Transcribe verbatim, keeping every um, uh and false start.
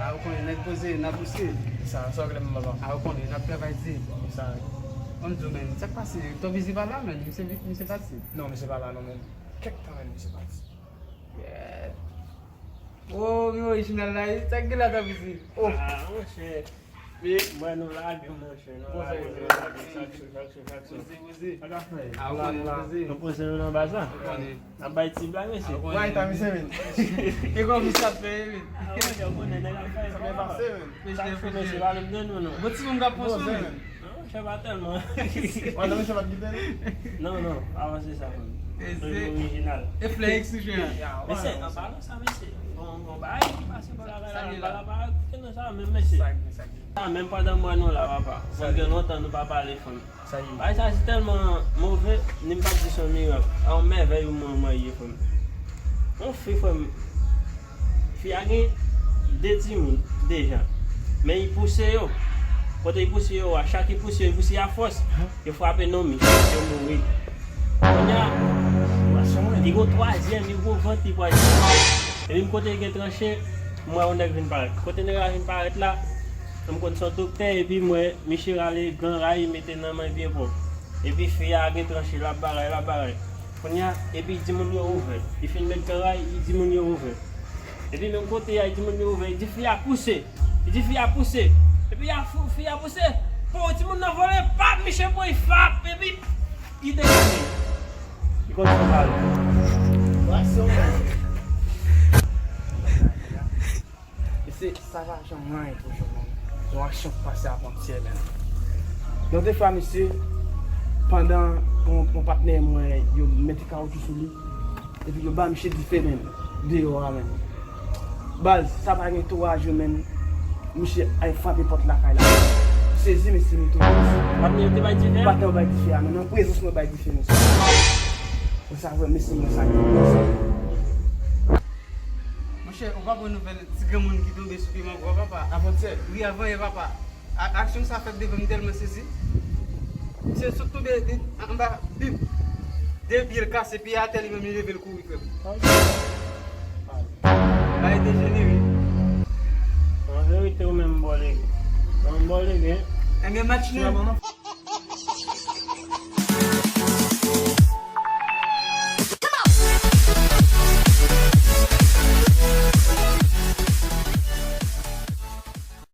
A, ou konnen, nèg poze, n ap pouse. Sa, sa w vle m papa? A, ou konnen, n ap travay di. Sa. Ban m di w, men, sa k pase? Ton Bizi pa la, men, misye, misye pati. Non, misye pa la, non, men. Kèk tan, men, misye pati. Yeah. Oh, mi orijinal la, wi. Sa k gen la, Ton Bizi? Oh. Ah, monchè. Wi. Mwen, nou lage, monchè. Nou lage, nou lage. Chak jou, chak jou, chak jou. Poze, poze. Sa k ap fè? A, ou konnen, poze. Nou poze nou nan baz la. Ou konnen. N ap bay ti blag, mesye. Why ta misye, men? E kòman misye ap fè, men? Ah, monchè, ou konnen, nèg ap fè efò. Sa pase, men. Chak jou, mesye, pale m de nou, non. Bon, ti moun k ap pran swen, men. Non, monchè, pa tèlman. Wè, non, misye pa t kite, non? Non, non, avanse sa, frè m. Toujou orijinal. E flè eksplike a. Mesye, an palan sa, mesye. Bon, bon, bagay ki pase bò lakay la, pa la, pa koute nan sa, men, mesye. Sa, men, pandan mwen nou la, papa. Bon, gen lontan nou pa pale, frè m. Bagay sa se tèlman move, ni m pa t di se yon mirak. A yon mèvèy ou mwen, mwen ye, frè m. Yon fi, frè m, fi a gen de timoun deja. Men li pouse yo. Kote li pouse yo a, chak li pouse yo, li pouse yo a fòs. Yo frape non mi, yo mouri. Kounye a, li gon twazyèm, li gon vant, li pral. Epi m kote li gen tranche, m wè yon nèg vin parèt. Kote nèg la vin parèt la, m konn se yon doktè, epi m wè Misye rale gran ray, mete nan men byen pwòp. Epi fi a gen tranche, l ap bagay, l ap bagay. Kounye a, epi li di moun yo ouvè. Li fin met gran ray, li di moun yo ouvè. Epi menm kote a, li di moun yo ouvè. Li di fi a pouse. Li di fi a pouse. Epi a fou, fi a pouse. Po, timoun nan vole, pap, misye pran, li fap. Epi li degaje. Li konn sa pale. Bwasyon. Mesye, sa pa janm anyen toujou, menm. Yon aksyon k pase avantyè, menm. Yon de fwa, mesye, pandan yon, yon patnè mwen, yo mete kawotchou sou li, epi yo ba misye dife, menm, deyò a, menm. Baz, sa pa gen twa jou, menm, misye al frape pòt lakay la. Sezi, mesye, m tou. Patnè yo te bay dife a? Patnè yo bay dife a, menm. Nan prezans mwen bay dife, mesye. Mwen sa vre, mesye, mwen sa gen, mesye. Monchè, ou pa pran nouvèl ti granmoun ki tonbe sou pye mango a, papa? Avantyè? Wi, avanyè, papa. A, aksyon sa fèt devan m, m tèlman sezi. Misye sot tonbe de, anba bib. De pye l kase, pye atè, li menm li leve l kouri, frè m. Bagay dejenere. An verite, ou menm bò lege. Ou menm bò lege. Ebyen, match nil.